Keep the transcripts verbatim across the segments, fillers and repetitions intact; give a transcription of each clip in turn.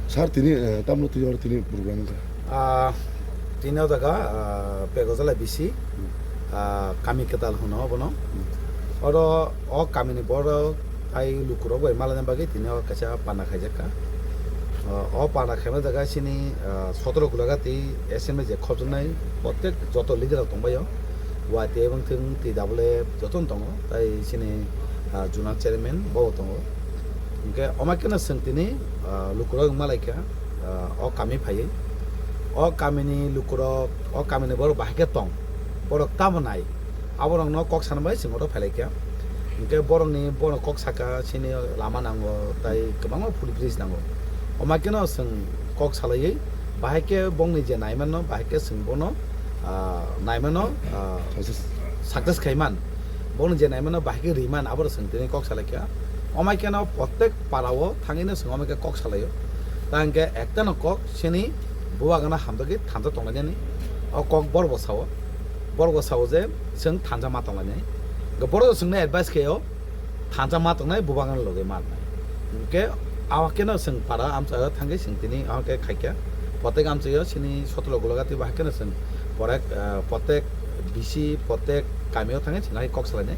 Sir, tini, eh, tamno twi oro tini program wngkha? Ah, tini o jaga, ah, Pegojala bisi, ah, kami kwtal hwno obono. Oro o kamini borok tai lukurok bai malaina bagwi tini o kaisa panda khaijak kha. Ah, o panda khaima jaga chini, ah, sotoro Gulagati S M A je khopjaknai protek joto leader rok tongbaio. Y T F wngthung, T W F jotono tongo, tai chini, ah, zonal chairman bo tongo. Hwnkhe omo kheno chwng tini, ah, lukurok wng malaikha, ah, o kami phaiwi. O kamini lukurok, o kamini borok bahai khe tong. Borok tamo nai. Aborokno kok sana bai chwng oro phailaikha. Hwnkhe borokni, borok kok saka chini lama nango, tai kwbangma footbridge nango. Omo kheno chwng kok salaiwi, bahai khe bongni je naimanno, bahai khe chwng bono, ah, naimanno, ah, success. Success khaiman. Bono je naimano bahai khe riman, aboro chwng tini kok salaikha. Omai kheno protek parao thangwino chwng omai khe kok salaio. Ta hwnkhe ektano kok chini bubagano hamjagwi thansa tonglainani. O kok borokbo sao. Borokbo sao je chwng thansa ma tonglainai. Hwnkhe borokno chwngno advice khaio, thansa ma tongnai bubagano logi ma rwnai. Hwnkhe awa kheno chwng para amchaio thangwi chwng tini awa khe khaikha. Protek amchaio chini sotolo Gulagati bahai kheno chwng porek, ah, protek bisi, protek kamio thangwi chwng hai kok salainai.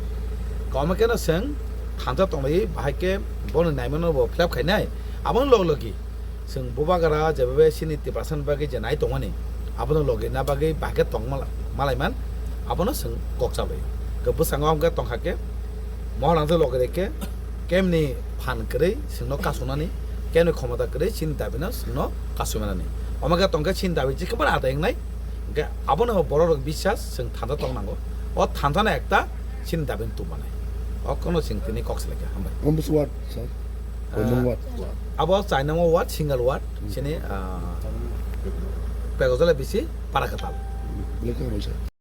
Kwbangma kheno chwng thansa tonglaiwi bahai khe bono naimano bo fill up khainai. Abono log logi chwng bubagra jebabe chini Tiprasani bagwi je nai tongmani, abono logi na bagwi bahai khe tong mala-, malaiman, abono chwng kok chalai. Khe bwskango hwnkhe tongkha khe mohor rangchak logi rikhe kemni phan kwrwi chwngno kasunani, kemni khomota kwrwi chini dabino chwngno kasui manani. Omo khe tongkhe chini dabi jikhe bar adai wngnai. Hwnkhe abono borok rok biswas chwng thansa tong nango. O thansano ekta chini dabini tubmanai. O kono chwng tini kok salaikha, hambai. Ombus ward, sir? Ah, Ombus ward. Abo chainamo ward, single ward, hmm, chini, ah, Pegojala bisi para kwtal. Belai khe hambai, sir.